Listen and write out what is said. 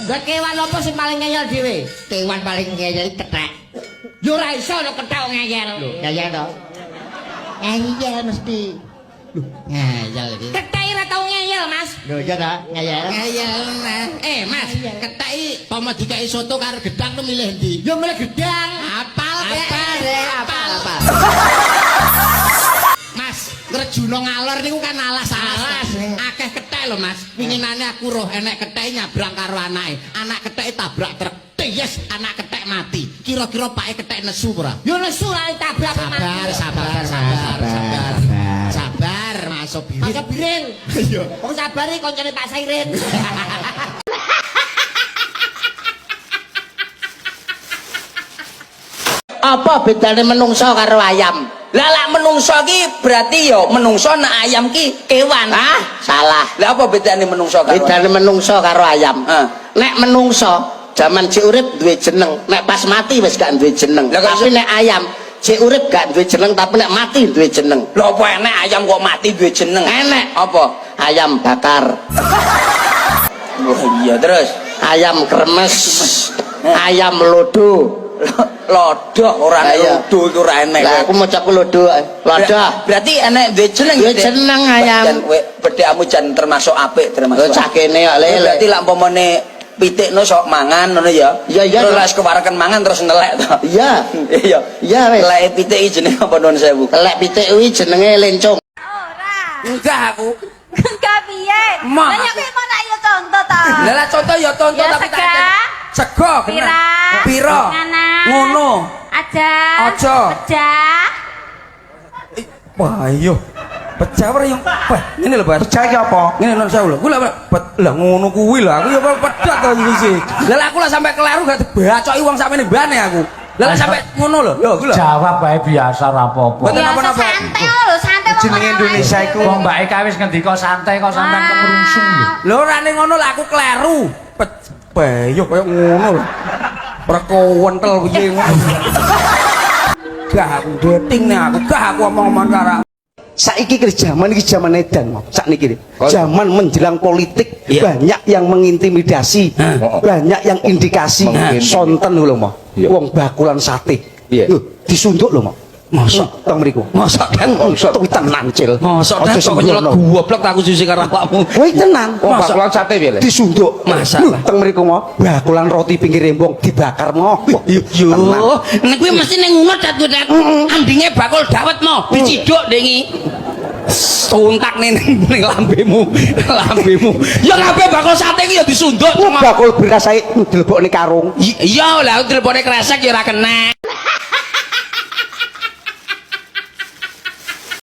Lah kewan apa sing paling ngeyel dhewe? Kewan paling ngeyel kethek. Yo ora iso lho kethek ngeyel. Ngeyel to. Ngeyel mesti. Ngeyel iki. Kethek ora tau ngeyel, Mas. Lho iya ta, ngeyel. Ngeyel neh. Eh, Mas, kethek iki pomo dikeki soto karo gedang tuh milih endi? Yo milih gedang. Apal, Apal, apal, apal. Mas, Ngrejuna ngalor niku kan alas-alas. Alas, Akeh kethek lho, Mas. Winginane aku roh enek kethek nyabrang karo anake. Anak kethek tabrak truk. Yes, anak kethek mati. Kira-kira pake kethek nesu ora? Yo nesu lah tabrak Sabar, sabar, sabar, sabar. Sabar, Mas Sobirin. Mas Sobirin. Iya. Wong sabar iki koncone Pak Sairin. Apa bedane menungso karo ayam? Lah lak menungso ki berarti yo menungso nek ayam ki kewan. Hah? Salah. Lah apa bedane menungso karo? Bedane menungso karo ayam. Heeh. Nek menungso jaman jek urip duwe jeneng, nek pas mati wis gak duwe jeneng. Lah kok Tapi nek ayam jek urip gak duwe jeneng, tapi nek mati duwe jeneng. Lho apa enek ayam kok mati duwe jeneng? Enek. Apa? Ayam bakar, Oh iya terus. ayam kremes, ayam lodo. Lodoh ora Lah iya. lodo iku ora enek. Lah aku maca ku lodo, lodoh. Berarti enek duwe jeneng. Duwe Dek? jeneng ayam. Jan kowe bedhekmu jan termasuk apik termasuk. Oh, cah kene kok lele. Berarti lak umpamane pitik no sok mangan ngono ya. Iya, iya. Terus lek kewareken mangan terus nelek to. Iya. Iya. Iya wis. Teleke pitik iki jenenge apa nuwun sewu? Telek pitik kuwi jenenge lencung. Ora. Enggak aku. Enggak piye? Mah. Lah ya kuwi mau tak yo contoh ta. Lah lah contoh ya contoh Ya, tapi tak sega. Sego kena. Pira? Pira? Nganas. Ngono. Aja. Aja. Pecah. Wah iya. Pecah ora yang wah ngene lho, Bas. Pecah iki apa? Ngene non sewu lho. Kuwi lho lah ngono kuwi lho. Aku ya pedhot to iki sih. Lah lah aku lah sampe keleru gak dibacoki wong sakmene mbane aku. Lah lah sampe ngono lho. Lho kuwi lho. Jawab wae biasa ora apa-apa. Mboten Biasa napa-napa. santai lho, santai wong Jenenge ora Indonesia awake iku. dhewe. Wong Mbak Eka wis ngendika santai kok sampean kemrungsung lho. Lho ora ning ngono lah aku kleru. Bayo koyo ngono lho. Ora kowentel piye ngono. Gah aku deting nih aku, gah aku omong-omong karo Saiki ki jaman iki jaman edan, Mo. Sakniki. Jaman menjelang politik banyak yang mengintimidasi, banyak yang indikasi sonten lho, Mo. Wong bakulan sate. Lho, disunduk lho, Mo. Mosok? Teng mriku. Mosok, Dan? Mosok kuwi tenan, Cil. Mosok Aja dan kok nyelot sembrono. goblok tak aku susi karo awakmu. Kuwi tenan. Wong bakulan sate piye, Le? Disunduk. Masa Lho, lah. teng mriku, Mo. Bakulan roti pinggir embong dibakar, Mo. Yo, nek kuwi mesti ning ngono dat kuwi dat. Andinge bakul dawet mo, diciduk ndengi. Tuntak ning ning lambemu, lambemu. Ya kabeh bakul sate ku ya disunduk. Wong bakul beras ae dilebokne karung. Iya lah telepone kresek ya ora kena.